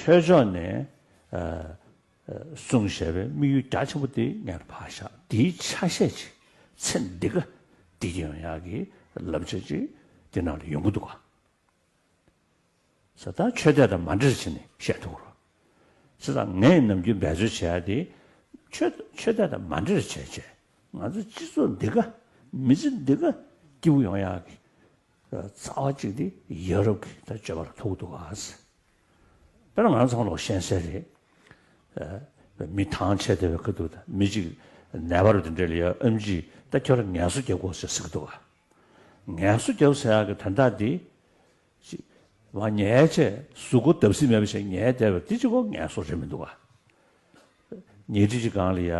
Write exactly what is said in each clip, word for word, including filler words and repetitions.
ཆོས་ཕྱོགས་ནས་གསུངས་བཞག་པའི་དམིགས་ཡུལ་རྒྱ་ཆེན་པོ་དེ་ངས་ཕར་བཞག་དེའི་ཆ་ཤས་ཅིག་ཚེ་འདི་ག་བདེ་སྐྱིད་ཡོང་ཡག་གི་བསླབ་བྱ་ཅིག་དེ་ནང་ལ་ཡོང་གི་འདུག་ག་ས་ད་ཆོས་དད་དང་མ་འདྲེས་བྱས་ནས་བཤད་ཐུབ་རོགས། ས་ད་ངས་ནམ་རྒྱུན་འབད་རྩོལ་བྱེད་ཡ་དེ་ཆོས་ཆོས་དད་དང་མ་འདྲེས་བྱས་བྱས་ང་ཚོ་སྤྱི་ཚོགས་འདི་ག་མི་ཚེ་འདི་ག་སྐྱིད་པོ་ཡོང་ཡག་གི་རྩ་བ་གཅིག་དེ་ཡ་རབས་ཀྱི་ད་སྤྱོད་པ་ལ་ཐུག་འདུག་ག་དཔེར་ན་ང་ཚོ་ཚང་མ་ལོག་ཤེས་གསལ་རེད། མི་ཐང་ཆད་བསྡད་པའི་ཁ་ཐུག་དང་མི་གཅིག་ནད་པ་རུ་དེ་འདྲ་ལ་ཡ་ཨེམ་ཆི་ད་ཁྱོད་རང་ངལ་གསོ་རྒྱག་དགོས་ཟེར་ཟེར་གི་འདུག་ག་ངལ་གསོ་རྒྱབ་ཟེར་ཡག་གི་དོན་དག་འདི། ཅིག་མ་ཉལ་བྱས་གཟུགས་པོ་བརྡབ་གསིག་མེད་པ་བྱས་ཉལ་བསྡད་པ་འདི་གཅིག་པོ་ངལ་གསོ་རེད་མི་འདུག་ག་ཉལ་ཁྲི་གཅིག་སྒང་ལ་ཡ།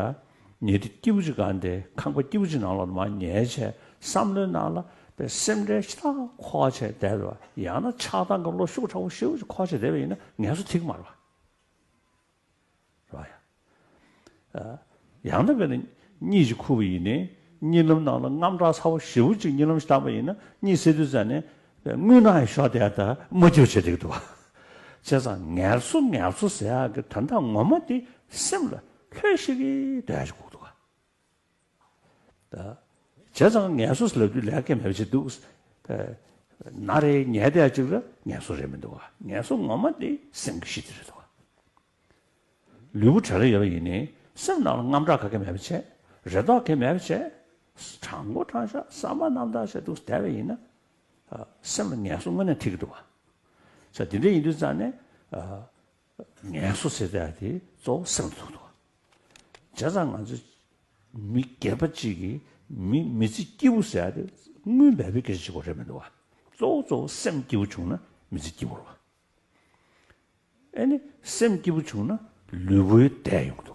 ཉལ་ཁྲི་སྐྱིད་པོ་གཅིག་སྒང་དེ་ཁང་པ་སྐྱིད་པོ་གཅིག་ནང་ལོགས་མར་ཉལ་བྱས་བསམ་བློའི་ནང་ལ་པའི་སེམས་ཁྲལ་ཞེ་དྲག་འཁོར་བྱས་བསྡད་པ་ཡང་ན་ཆགས་སྡང་གི་བློ་ཤུགས་དྲག་པོ་ཞེ་པོ་ཅིག་འཁོར་བྱས་བསྡད་པ་ཡིན་ན་ངལ་གསོ་ཐེབས་ཀྱི་མ་རེད་པ། རེད་པ་ཡ། ཡང་ན་དཔེར་ན་གཉིད་ཅིག་ཁུག་པ་ཡིན་ནའི་གཉིད་ལམ་ནང་ལ་རྔམ་སྐྲག་ཚ་པོ་ཞེ་པོ་ཅིག་གཉིད་ལམ་ཞིག་བཏང་པ་ཡིན་ན་གཉིད་སད་དུས་ཙམ་ནས་རྔུལ་ནག་ཡང་ཤོར་བསྡད་ཡ་ད་མ་སྐྱིད་པ་བྱེད་བསྡད་ཀྱི་འདུག་ག་བྱས་ཙང་ངལ་གསོ་ངལ་གསོ་ཟེར་ཡག་གི་དོན་དག་ངོ་མ་དེ་སེམས་ལ་ལྷོད་ཤིག་གི་སྡོད་ཡ་ཅིག་དགོས་འདུག་ག་ད། བྱས་ཙང་ངལ་གསོ་ཟེར་ལབ་དུས་ལས་ཀ་མེད་པ་ཅིག་འདུག་ན་རེ་ཉལ་བསྡད་ཡ་ཅིག་ལ་ངལ་གསོ་རེད་མི་འདུག་ག་ངལ་གསོ་ངོ་མ་དེ་སེམས་ཀྱི་གཤིས་དེ་རེད་འདུག་ག་ལུས་པོ་བྲེལ་བ་ཡོད་པ་ཡིན་ནའི་སེམས་ནང་ལ་རྔམ་སྐྲག་ག་གེ་མེད་པ་བྱས། རེ་དོགས་ག་གེ་མེད་པ་བྱས། དྲང་པོ་དྲང་བཞག་བསམ་པ་རྣམ་དག་བྱས་འདུག་བསྡད་པ་ཡིན་ན། ཨ། སེམས་ལ་ངལ་གསོ་དངོས་གནས་ཐེབས་ཀྱི་འདུག་ག་ས་དེ་འདྲ་ཡིན་དུས་ཙང་ནས། ཨ། ངལ་གསོ་ཟེར་ཡ་དེ་གཙོ་བོ་སེམས་ལ་ཐུག་འདུག་ག་བྱས་ཙང་ང་ཚོ་མི་སྒེར་པ་གཅིག་གིས་མི་མི་ཚེ་སྐྱིད་པོ་ཟེར་ཡ་དེ་དངུལ་མེད་པའི་སྐད་ཆ་གཅིག་པོ་རེད་མི་འདུག་ག་གཙོ་བོ་གཙོ་བོ་སེམས་སྐྱིད་པོ་བྱུང་ན་མི་ཚེ་སྐྱིད་པོ་རེད་པ། ཨེ་ནི་སེམས་སྐྱིད་པོ་བྱུང་ན་ལུས་པོའི་བདེ་ཡོང་གི་